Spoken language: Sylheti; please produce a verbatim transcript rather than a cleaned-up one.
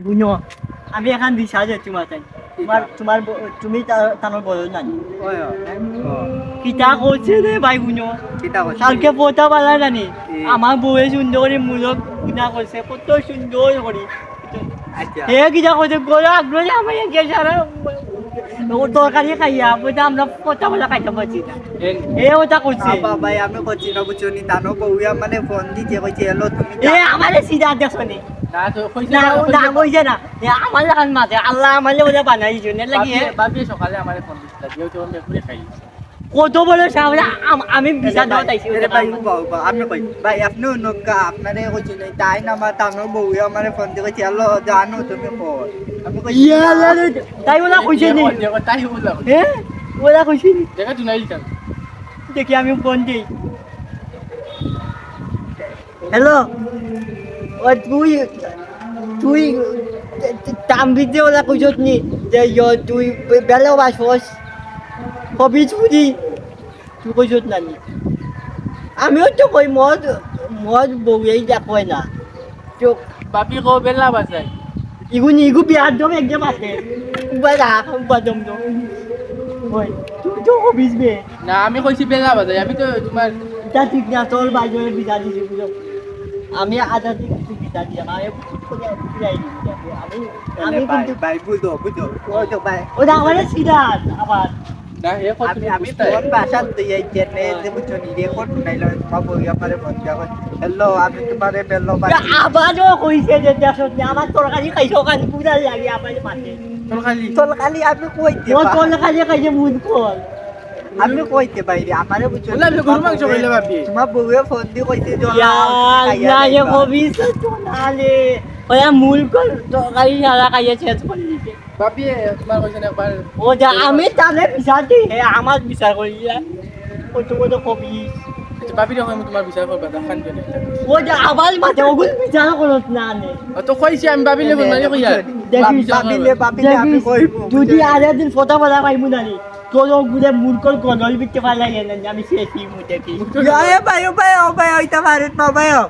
বুঝো, আমি এখান দিশা যে তোমার তাই। তোমার, তোমার ব-, তুমি তা-, তানোর বড় নানি। ওই, ওই। কিতা করছে রে ভাই বুঝো? কিতা করছে? কালকে পথা বালা জানি। কি? আমার বউয়ে সুন্দর করে মুরগ ভুনা করছে, কত সুন্দর করে। আচ্ছা। হে কিতা করছে? গলা আগ্রহে আমার এক সারা ও তরকারি খাইয়া, বুঝে আমরা পথা বালা খাইতে পারছি না। এ ওটা করছে। আবা ভাই, আমি করছি না, বুঝছো নি? তানো বউয়া মানে ফোন দিছে, কইছে, "হ্যালো, তুমি এ আমারে সিধা দেখছো নি?" না, তো কইছে না, না, ও না, কইছে কইছে না। এ আমার লাখান মাঝে, আল্লাহ আমারে ওটা বানাইছে, নে লাগি, বাপি, এ? বাপি সকালে আমারে ফোন দিছিল, যেহেতু আমি পুরে খাই। কত বড় সাহস, আম-, আমি বিচার দেওয়া চাইছি, এরে ওটা ভাই, আমার। উবা, উবা, আপনি কই? ভাই, আপনি নক্কা, আপনারে কইছি নাই, তাই না, আমার তানো বউয়া আমারে ফোন দিয়ে কইছে, "হ্যালো, জানো তুমি কই?" আমি কই, ইয়া, আল্লাহ রে, তাই ওলা কইছে নি? দেখো, দেখো, তাই ওলা কইছে। হ্যাঁ? ওলা কইছে নি? দেখো, তুই নাই কেন? দেখি আমি ফোন দিই। হ্যালো, ও তুই, তুই তাম্বিতে ওলা কইছত নি? যে ইয়ো, তুই বে-, বেলা বাসস, হবিস ফুরি, তুই কইছত না নি? আমিও তো কই, মদ, মদ বউয়েই যা কয় না। তো বাপি কো বেলা বাজাই। ইগু নি, ইগু বিয়ার দম একদম আছে। উবা রাখ, উবা দম দম। ওই, তুই তো হবিস বে। না, আমি কইছি বেলা বাজাই, আমি তো তোমার ইটা ঠিক না, তোর ভাই জনে বিচার দিছি, বুঝো। আমি আধা দিন কিছু বিচার দিলাম, আমি বুঝ করে ফিরাই দিবি। আমি, আমি তাহলে ভাই, কিন্তু ভাই, বুঝো, বুঝো। ওই তো ভাই। ওটা আমারে সিধা আবার। না, এ কত আমি, আমি বুঝতে কোন ভাষা তুই এই কেনে যে বুঝছো নি, রেকর্ড উঠাইলো, বাবু, আমারে ফোন দিয়া কয়, "হ্যালো, আমি তোমারে বেলা বাজাই।" আবারও কইছে যে, "দেখো, যে আমার তরকারি খাইছো, ওখানে পুরা লাগে, আবার মাঝে।" তরকারি? তরকারি আমি কইতে ও পারি। তরকারি খাইছে, মুখ কর। আমি কইতে বাইরে, আমারে বুঝছো? ওলা, আমি গরু মাংস কইলে ভাবি। তোমার বউয়ে ফোন দি কইছে যে, ইয়া, "ওলা, খাইয়া ইয়া, যাইবা।" ভবিষ্যৎ তো না রে। ওরা মূল কর, তরকারি সারা খাইয়া শেষ করে দিছে। ভাবি, তোমার কইছেন একবার। ও যা, আমি তাহলে বিচার দিই, হে, আমার বিচার করি, ইয়া। কত কত কবি। আচ্ছা, ভাবি, দেখো, আমি তোমার বিচার করবা, দেখান কেন? ও যা, আবার মাঝে ওগুলো বিচার করত না নে। ও তো কইছি আমি ভাবিলে ফোন মারি কইয়া। দেখিস, ভাবিলে, ভাবিলে আমি দেখিস, কইব। যদি আর একদিন ফটা ফটা পাইমু না নি। তোর ও গুড়ে মুরকর গলল বিকতে পারলাই না, আমি শেষই মুই দেখি। এ ভাই, ও ভাই, ও ভাই, ওইটা মারেন না ভাই, ও।